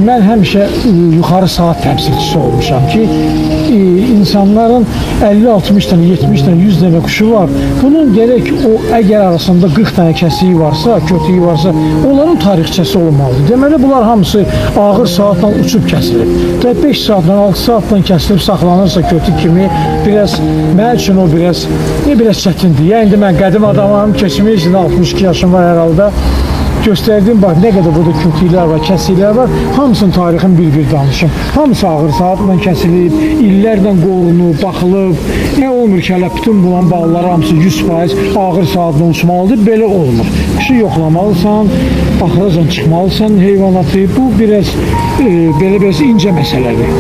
Mən həmişə yuxarı saat təmsilçisi olmuşam ki, insanların 50-60 dənə, 70 dənə, 100 dənə quşu var. Bunun gərək o, əgər arasında 40 dənə kəsiyi varsa, kötüyü varsa, onların tarixçəsi olmalıdır. Deməli, bunlar hamısı ağır saatla uçub kəsilib. Və 5 saatla, 6 saatla kəsilib saxlanırsa kötü kimi, biraz, mənim üçün o biraz, biraz çətindir. Yəni, indi mən qədim adamam, keçmiş, 62 yaşım var hər halda. Göstərdim, bax, nə qədər burada kötüklər var, kəsiklər var, hamısının tarixini bir-bir danışım. Hamısı ağır saatla kəsilib, illərlə qorunub, baxılıb. Nə olmur ki, hələ bütün bulan balları hamısı 100% ağır saatla uçmalıdır, belə olmur. Quşu yoxlamalısan, axıracan çıxmalısan heyvanatı. Bu biraz, belə biraz incə məsələdir.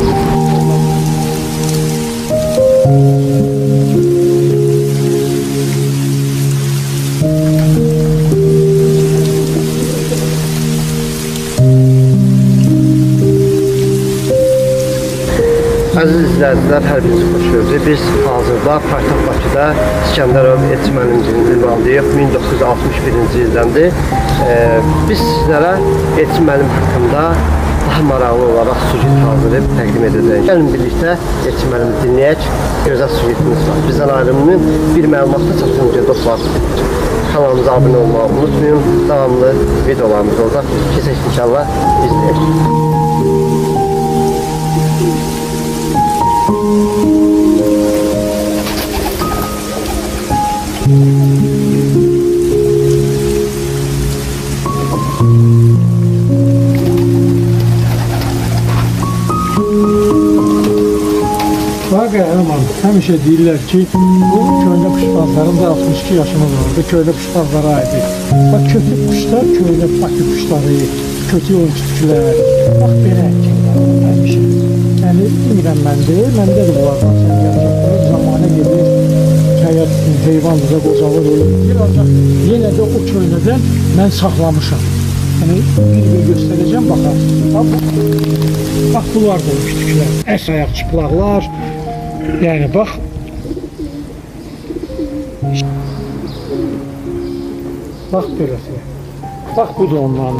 Əziz izləyicilər, hər birinizi xoş gördük. Biz hazırda paytaxt Bakıda İsgəndərov Elçi müəllimcinin ünvanındayıq. 1961-ci ildəndir. Biz sizlərə Elçi müəllim haqqında daha maraqlı olaraq süjet hazırlayıb təqdim edəcəyik. Gəlin birlikdə Elçi müəllimi dinləyək. Gözəl süjetimiz var. Bizdən ayrılmayın. Bir məlumat da çatdırın ki, dostlar, kanalımıza abunə olmağı unutmayın. Davamlı videolarımız olacaq. Keçək inşallah izləyək. Bax, qəhrəman, həmişə deyirlər ki, bu köhnə quşbazların da 62 yaşımız vardı, köhnə quşbazlara aiddir. Bax, kötü quşlar, köhnə Bakı quşları, kötü o kütüklər, bax, belə erkəklər olur həmişə. Yəni, bilmirəm mən deyil, məndə də bunlardan səviyyəm zamanə gedir, həyat heyvan da qocalır, ölür. Ancaq yenə də o köhnədən mən saxlamışam. Yəni, bir-bir göstərəcəm, baxarsınız. Bax, bunlar da o kütüklər, əs ayaq çıplaqlar. Yəni, bax, bax beləsi, bax bu da ondan.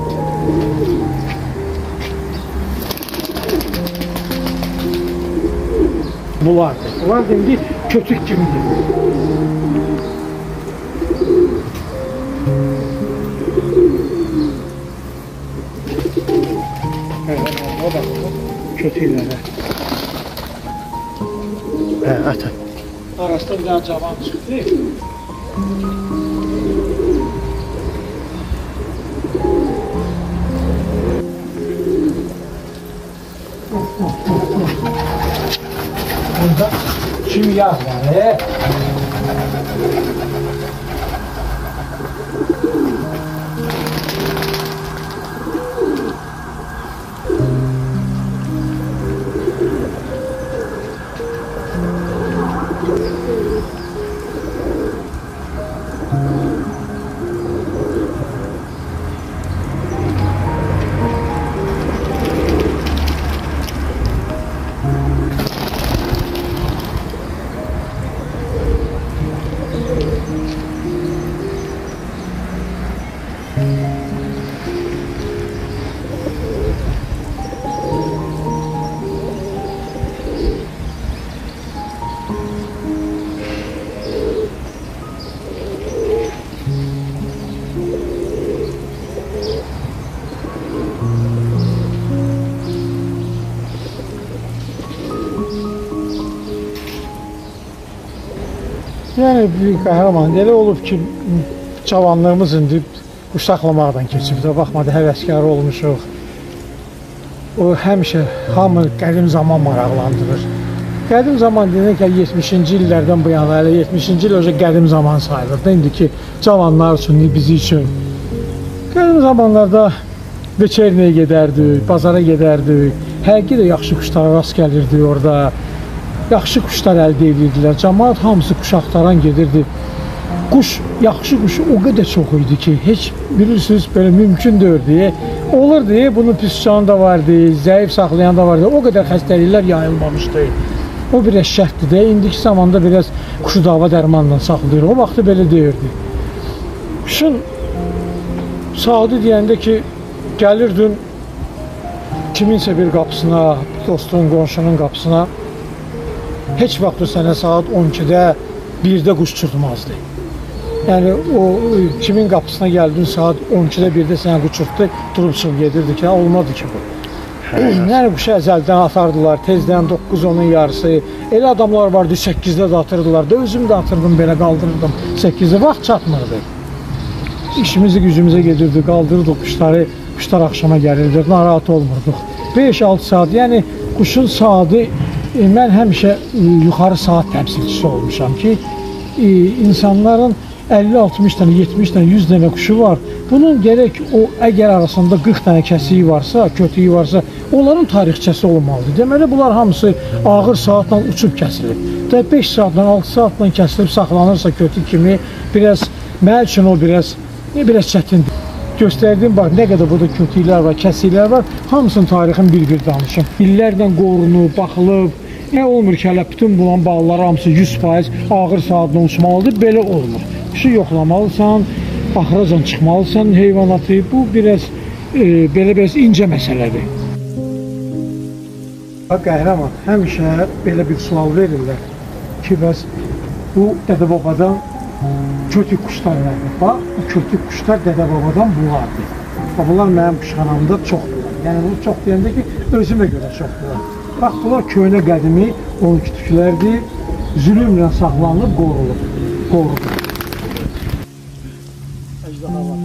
Bunlardır, bunlar da indi kötük kimidir. Evet, bax, kötüklərə. Hə, ata. Arasında bir dənə cavan çıxdı. Bunda kim yağ var, Yəni, bir qəhrəman, elə olub ki, cavanlığımız indi quş saxlamaqdan keçib də, baxmadı, həvəskarı olmuşuq. O, həmişə hamı qədim zaman maraqlandırır. Qədim zaman deyilən ki, 70-ci illərdən bu yana, hələ 70-ci il özü qədim zaman sayılır da, indiki cavanlar üçün, bizi üçün. Qədim zamanlarda veçerniyə gedərdik, bazara gedərdik, həqiqi də yaxşı quşlara rast gəlirdik orada. Yaxşı quşlar əldə edirdilər, cəmaat hamısı quş axtaran gedirdi. Quş, yaxşı quş o qədər çox idi ki, heç bilirsiniz, belə mümkün deyildi. Olurdu, bunun pis uçanı da vardı, zəif saxlayan da vardı, o qədər xəstəliklər yayılmamışdı. O biraz şərtdir də, indiki zamanda biraz quşu dava dərmanla saxlayır, o vaxtı belə deyirdi. Quşun saatı deyəndə ki, gəlirdin, Kiminsə bir qapısına, dostun, qonşunun qapısına heç vaxt o sənə saat 12-də, 1-də quş uçurtmazdı. Yəni, o kimin qapısına gəldin saat 12-də, 1-də sənə quş uçurtdu, durub çıxıb gedirdi ki, olmadı ki bu. Yəni, quşu əzəldən atardılar, tezdən 9-10-un yarısı. Elə adamlar vardı, 8-də də atırdılar. Da özüm də atırdım, belə qaldırırdım. 8-də vaxt çatmırdı. İşimizi gücümüzə gedirdi, qaldırırdıq quşları, quşlar axşama gəlirdi, narahat olmurduq. 5-6 saat, yəni quşun saatı, mən həmişə yuxarı saat təmsilçisi olmuşam ki, insanların 50-60 dənə, 70 dənə, 100 dənə quşu var. Bunun gərək o, əgər arasında 40 dənə kəsiyi varsa, kötüyü varsa, onların tarixçəsi olmalıdır. Deməli, bunlar hamısı ağır saatla uçub kəsilib. Və 5 saatla, 6 saatla kəsilib saxlanırsa kötü kimi, biraz, mənim üçün o biraz çətindir. Göstərdiyim, bax, nə qədər burada kötüklər var, kəsiklər var, hamısının tarixini bir-bir danışım. İllərlə qorunub, baxılıb, nə olmur ki, hələ bütün bunların balları hamısı 100% ağır saatla uçmalıdır, belə olmur. Quşu yoxlamalısan, axıracan çıxmalısan heyvanatı, bu biraz, belə biraz incə məsələdir. Qəhrəman, həmişə belə bir sual verirlər ki, bəs bu dədə-babadan kötük quşlar nədir? Bax, bu kötük quşlar dədə-babadan bunlardır. Bax, bunlar mənim quşxanamda çoxdurlar. Yəni, bunu çox deyəndə ki, özümə görə çoxdurlar. Bax, bunlar köhnə qədimi 12 tüklərdir, zülümlə saxlanılıb, qorulub. Qorulub. Əjdaha var.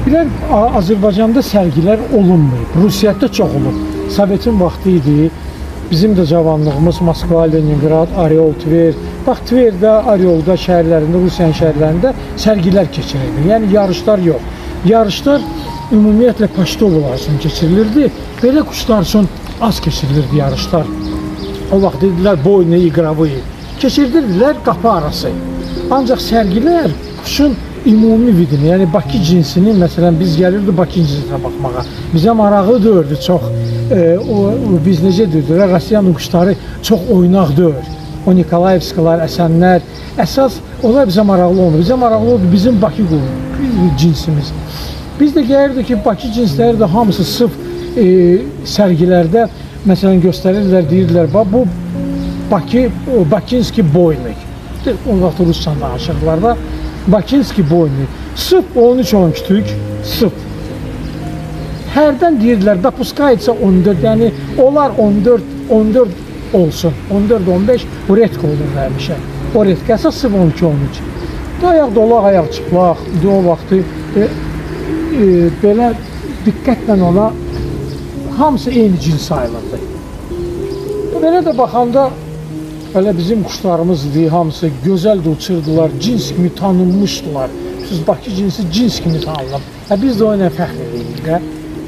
Bilər, Azərbaycanda sərgilər olunmayıb. Rusiyada çox olub. Sovetin vaxtı idi. Bizim də cavanlığımız Moskva, Leningrad, Oryol, Tver. Bax, Tverdə, Oryolda şəhərlərində, Rusiyanın şəhərlərində sərgilər keçirildi. Yəni, yarışlar yox. Yarışlar ümumiyyətlə paştovalar üçün keçirilirdi. Belə quşlar üçün az keçirilirdi yarışlar. O vaxt dedilər, boynu, iqravı. Keçirdirdilər qapı arası. Ancaq sərgilər quşun ümumi vidini, yəni Bakı cinsinin, məsələn, biz gəlirdi Bakı cinsinə baxmağa. Bizə maraqlı deyirdi çox. Biz necə deyirdilər, Rusiyanın quşları çox oynaq deyir. O Nikolayevskalar, Əsənlər, əsas onlar bizə maraqlı olmur. Bizə maraqlı oldu bizim Bakı cinsimiz. Biz də gəlirdi ki, Bakı cinsləri də hamısı sırf sərgilərdə, məsələn, göstərirdilər, deyirdilər, bu Bakı, Bakinski boynik. O vaxt Ruscan danışırdılar da. Bakinski boynu, sırf 13-12 tük, sırf. Hərdən deyirdilər, dopuskayıtsa 14, yəni onlar 14 olsun, 14-15, bu redk olurdu həmişə. O redk, əsas sırf 12-13. Ayaq dolaq, ayaq çıplaq, o vaxtı belə diqqətlə ona hamısı eyni cins sayılırdı. Belə də baxanda, elə bizim quşlarımız idi, hamısı gözəl də uçurdular, cins kimi tanınmışdılar. Siz Bakı cinsi cins kimi tanınıb. Biz də o ilə fəxr edirik də.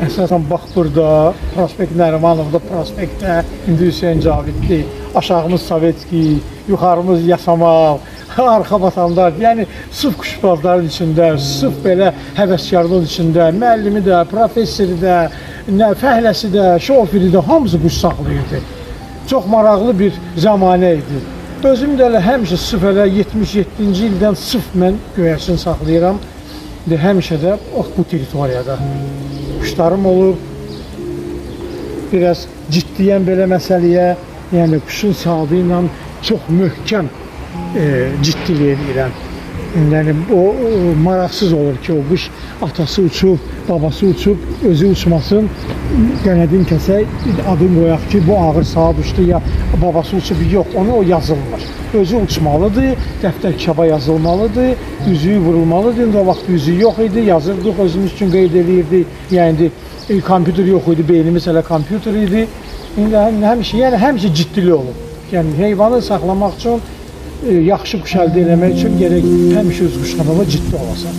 Əsasən bax burada, Prospekt Nərimanovda, prospektdə, indi Hüseyn Cavidli, aşağımız Sovetski, yuxarımız Yasamal, arxa batandar. Yəni, sırf quşbazların içində, sırf belə həvəskarlığın içində, müəllimi də, professori də, fəhləsi də, şofiri də, hamısı quş saxlayırdı. Çox maraqlı bir zəmanə idi. Özüm də elə həmişə sırf elə 77-ci ildən sırf mən göyərçin saxlayıram. Həmişə də bu territoriyada quşlarım olub. Biraz ciddiyəm belə məsələyə, yəni quşun saatı ilə çox möhkəm ciddilik edirəm. Yəni, o maraqsız olur ki, o quş atası uçub, babası uçub, özü uçmasın, qənədin kəsək, adını qoyaq ki, bu ağır saat uçdu ya babası uçub, yox, ona o yazılmır. Özü uçmalıdır, dəftər kitaba yazılmalıdır, üzüyü vurulmalıdır. İndi o vaxt üzüyü yox idi, yazırdıq, özümüz üçün qeyd eləyirdik. Yəni, kompüter yox idi, beynimiz hələ kompüter idi. İndi həmişə, yəni həmişə ciddilik olub. Yəni, heyvanı saxlamaq üçün, yaxşı quş əldə eləmək üçün gərək həmişə öz quşxanada ciddi olasan.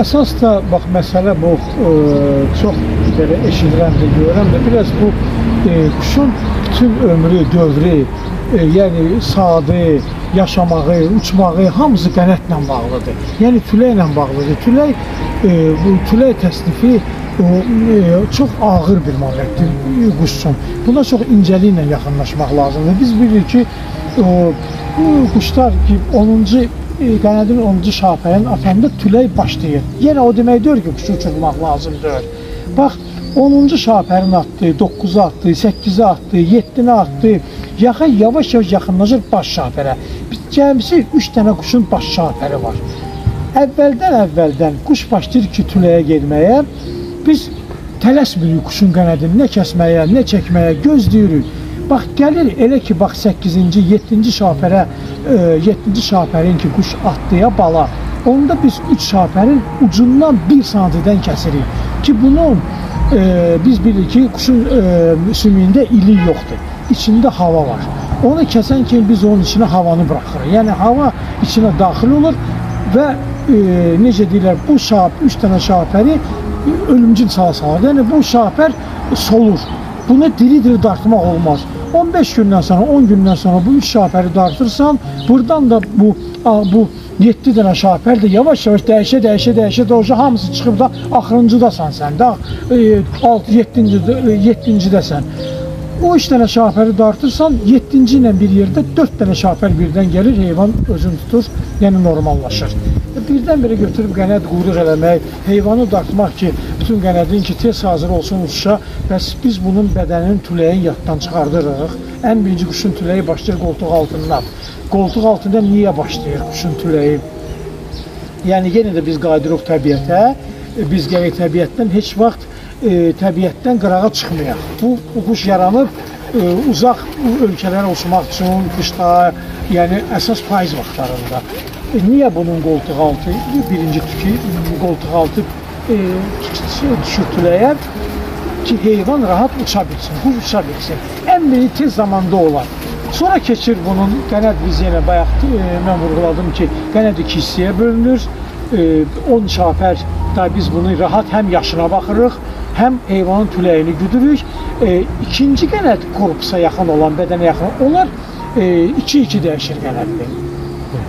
Əsas da bax məsələ bu, çox belə eşidirəm də, görürəm də, biraz bu quşun bütün ömrü, dövrü, yəni sadı, yaşamağı, uçmağı hamısı qənətlə bağlıdır. Yəni küləklə bağlıdır. Külək, bu külək təsnifi çox ağır bir momentdir quş üçün. Buna çox incəliklə yaxınlaşmaq lazımdır. Biz bilirik ki, quşlar ki, 10-cu qənədin 10-cu şahpərin atanda tülək başlayır. Yenə o demək deyir ki, quşu uçurmaq lazımdır. Bax, 10-cu şahpərin atdı, 9-u atdı, 8-i atdı, 7-ni atdı. Yaxa yavaş-yavaş yaxınlaşır baş şahpərə. Cəmisi 3 dənə quşun baş şahpəri var. Əvvəldən quş başlayır ki, tüləyə getməyə. Biz tələsmirik quşun qənədini nə kəsməyə, nə çəkməyə, gözləyirik. Bax, gəlir elə ki, bax 8-ci, 7-ci şahpərə, 7-ci şahpərin ki, quş atdıya bala. Onda biz 3 şahpərin ucundan 1 santidən kəsirik. Ki, bunun biz bilirik ki, quşun sümüyündə ilik yoxdur. İçində hava var. Onu kəsən kimi biz onun içinə havanı buraxırıq. Yəni, hava içinə daxil olur və necə deyirlər, bu 3 dənə şahpəri ölümcül sala salır. Yəni, bu şahpər solur. Bunu diri-diri dartmaq olmaz. 15 gündən sonra, 10 gündən sonra bu 3 şahpəri dartırsan, buradan da bu 7 dənə şahpər də yavaş-yavaş dəyişə, dəyişə, hamısı çıxıb da axırıncıdasan sən də, 7-cidəsən. O 3 dənə şahpəri dartırsan, 7-ci ilə bir yerdə 4 dənə şahpər birdən gəlir, heyvan özünü tutur, yəni normallaşır. Birdən-birə götürüb qənəd quyruq eləmək, heyvanı dartmaq ki, bütün qənədin ki, tez hazır olsun uçuşa, bəs biz bunun bədəninin tüləyin yaddan çıxardırıq. Ən birinci quşun tüləyi başlayır qoltuq altından. Qoltuq altında niyə başlayır quşun tüləyi? Yəni, yenə də biz qayıdırıq təbiətə, biz gərək təbiətdən heç vaxt təbiətdən qırağa çıxmayaq. Bu quş yaranıb uzaq ölkələrə uçmaq üçün, qışda, yəni əsas payız vaxtlarında. Niyə bunun qoltuq altı, birinci tükü qoltuq altı düşür tüləyə ki, heyvan rahat uça bilsin, quş uça bilsin. Ən biri tez zamanda olar. Sonra keçir bunun qənəd, biz yenə bayaq mən vurğuladım ki, qənəd iki hissəyə bölünür. 10 şahpər da biz bunu rahat həm yaşına baxırıq, həm heyvanın tüləyini güdürük. İkinci qənəd korpusa yaxın olan, bədənə yaxın olan, onlar 2-2 dəyişir qənədini.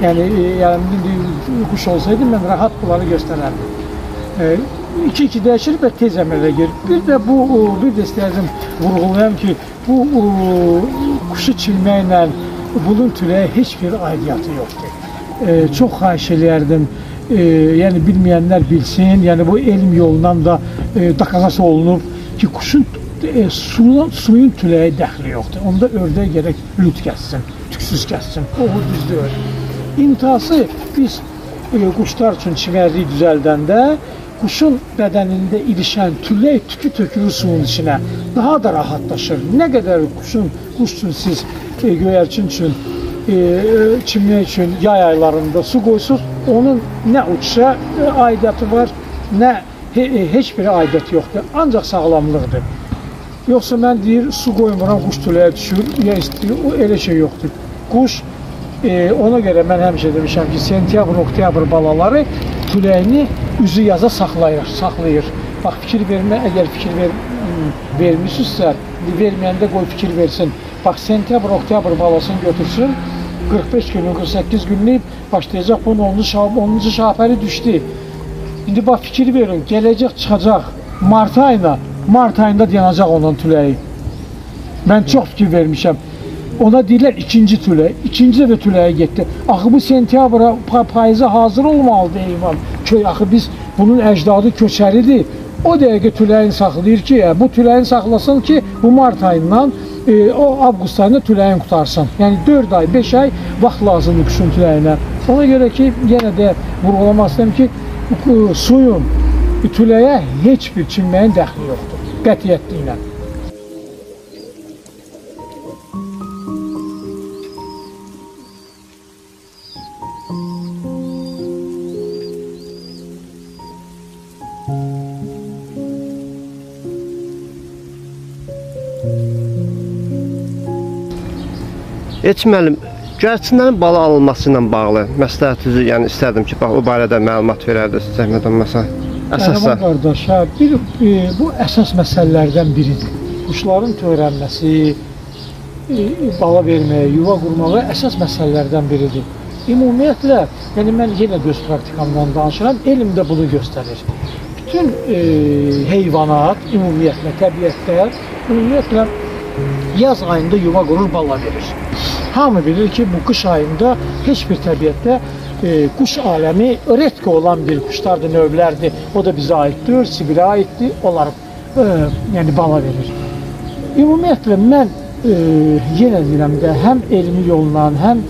Yəni, quş olsaydı mən rahat bunları göstərərdim. 2-2 dəyişir və tez əmələ gelir. Bir də bu, bir də istəyərdim vurğulayam ki, bu quşu çilməklə bunun tüləyə heç bir aidiyyatı yoxdur. Çox xahiş eləyərdim, yəni bilməyənlər bilsin, yəni bu elm yolundan da dokazası olunub ki, quşun suyun tüləyə dəxli yoxdur. Onda ördək gərək lüt kəssin, tüksüz kəssin, o düzdür. İntihası biz quşlar üçün çimərlik düzəldəndə quşun bədənində ilişən tülək tükü tökülür suyun içinə, daha da rahatlaşır. Nə qədər quşun, quş üçün siz göyərçin üçün, çimmək üçün yay aylarında su qoysunuz, onun nə uçuşa aidiyyatı var, nə heç bir aidiyyatı yoxdur, ancaq sağlamlıqdır. Yoxsa mən deyir, su qoymuram, quş tüləyə düşür, ya istəyir, o elə şey yoxdur. Quş, ona görə mən həmişə demişəm ki, sentyabr, oktyabr balaları tüləyini üzü yaza saxlayır. Bax, fikir vermə, əgər fikir vermişsinizsə, verməyəndə qoy fikir versin. Bax, sentyabr, oktyabr balasını götürsün, 45 günlük, 48 günlük başlayacaq, bunun 10-cu şahpəri düşdü. İndi bax, fikir verin, gələcək, çıxacaq mart ayına, mart ayında dayanacaq onun tüləyi. Mən çox fikir vermişəm. Ona deyirlər ikinci tülək, ikinci dəfə tüləyə getdi. Axı bu sentyabra, payıza hazır olmalıdır heyvan. Köy, axı biz bunun əcdadı köçəridir. O dəqiqə tüləyin saxlayır ki, bu tüləyin saxlasın ki, bu mart ayından o avqust ayında tüləyin qutarsın. Yəni 4 ay, 5 ay vaxt lazımdır quşun tüləyinə. Ona görə ki, yenə də vurğulamaq istəyirəm ki, suyun tüləyə heç bir çimməyin dəxli yoxdur, qətiyyətli ilə. Elçin müəllim, Göyərçinlərin bala alınması ilə bağlı məsləhətinizi, yəni istərdim ki, bax o barədə məlumat verərdiniz, zəhmət olmasa. Əsasda. Qardaş, hə, bu əsas məsələlərdən biridir. Quşların törənməsi, bala verməyə, yuva qurmağa əsas məsələlərdən biridir. Ümumiyyətlə, yəni mən yenə də öz praktikamdan danışıram, elm də bunu göstərir. Bütün heyvanat, ümumiyyətlə, təbiətdə, ümumiyyətlə, yaz ayında yuva qurur, bala verir. Hamı bilir ki, bu qış ayında heç bir təbiətdə quş aləmi redk olan bir quşlardır, növlərdir. O da bizə aiddir, Sibirə aiddir, onlar yəni bala verir. Ümumiyyətlə, mən yenə deyirəm də, həm elmi yolla, həm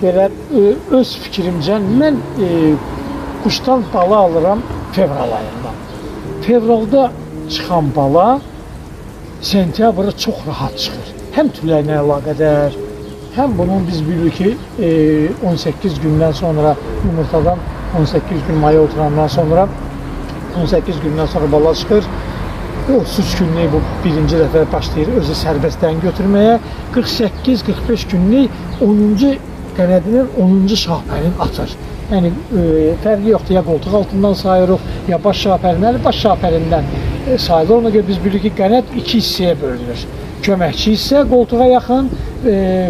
belə öz fikrimcə mən quşdan bala alıram fevral ayında. Fevralda çıxan bala sentyabrı çox rahat çıxır. Həm tüləyinə əlaqədar, həm bunun biz bilirik ki, 18 gündən sonra yumurtadan 18 gün maya oturandan sonra 18 gündən sonra bala çıxır. 33 günlük bu birinci dəfə başlayır özü sərbəstdən götürməyə. 48-45 günlük 10-cu qənədinin 10-cu şahpərini atır. Yəni fərqi yoxdur, ya qoltuq altından sayırıq, ya baş şahpərindən, baş şahpərindən sayılır. Ona görə biz bilirik ki, qənəd iki hissəyə bölünür. Köməkçi hissə qoltuğa yaxın,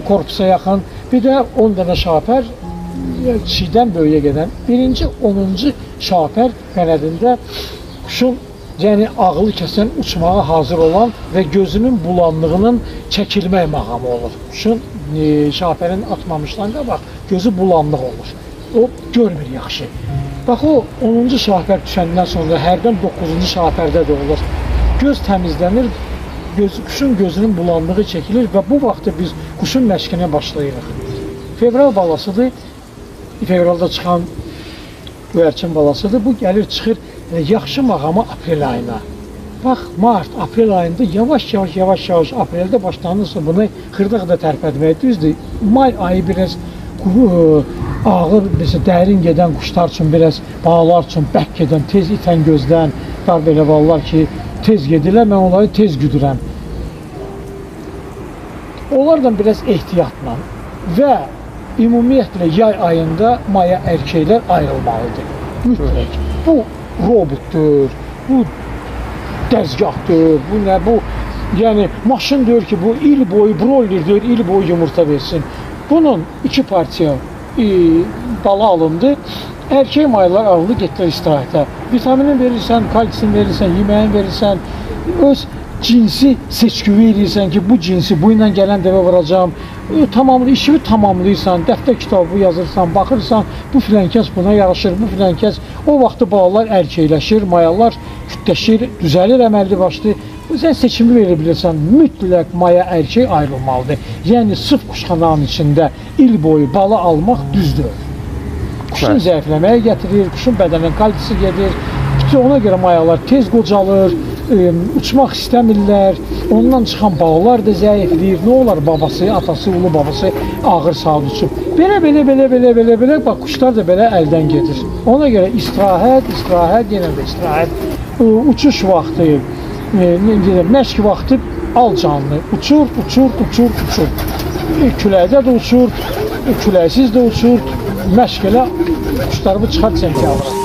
korpusa yaxın, bir də 10 dənə şahpər kiçikdən böyüyə gedən. Birinci 10-cu şahpər qənədində quşun, yəni ağlı kəsən, uçmağa hazır olan və gözünün bulanlığının çəkilmək mağamı olur. Quşun şahpərin atmamışdan qabaq gözü bulanlıq olur. O görmür yaxşı. Bax o 10-cu şahpər düşəndən sonra hərdən 9-cu şahpərdə də olur. Göz təmizlənir, quşun gözünün bulanlığı çəkilir və bu vaxtda biz quşun məşqinə başlayırıq. Fevral balasıdır, fevralda çıxan göyərçin balasıdır. Bu gəlir, çıxır yaxşı mağama aprel ayına. Bax, mart, aprel ayında yavaş-yavaş apreldə başlanırsa bunu xırda-xırda tərpətməyə. Düzdür, may ayı biraz ağır, mesela dərin gedən quşlar üçün, biraz balalar üçün bərk gedən, tez itən gözdən var belə balalar ki, tez gedirlər, mən onları tez güdürəm. Onlardan biraz ehtiyatla və ümumiyyətlə yay ayında maya erkəklər ayrılmalıdır. Mütləq. Bu robotdur, bu dəzgahdır, bu nə, bu yəni maşın deyir ki, bu il boyu broiler deyir, il boyu yumurta versin. Bunun iki partiya bala alındı. Erkək mayalar alındı, getdilər istirahətə. Vitaminin verirsən, kalsiyum verirsən, yeməyin verirsən, öz cinsi seçküvü eləyirsən ki, bu cinsi bu ilə gələn dəvə vuracağam. İşini tamamlayırsan, dəftər kitabı yazırsan, baxırsan, bu filankəs buna yaraşır, bu filankəs. O vaxtı balalar erkəkləşir, mayalar kütləşir, düzəlir əməlli başlı. Sən seçimi verə bilirsən, mütləq maya erkək ayrılmalıdır. Yəni, sırf quşxananın içində il boyu bala almaq düzdür. Quşun zəifləməyə gətirir, quşun bədəninin kalitesi gedir. Bütün ona görə mayalar tez qocalır, uçmaq istəmirlər, ondan çıxan balalar da zəifləyir. Nə olar babası, atası, ulu babası ağır saat uçub. Belə, bax, quşlar da belə əldən gedir. Ona görə istirahət, istirahət, yenə də istirahət. Uçuş vaxtı, məşq vaxtı al canlı. Uçur, uçur, uçur, uçur. Küləkdə də uçur, küləksiz də uçur. Məşq elə quşlarımı çıxart sentyabra.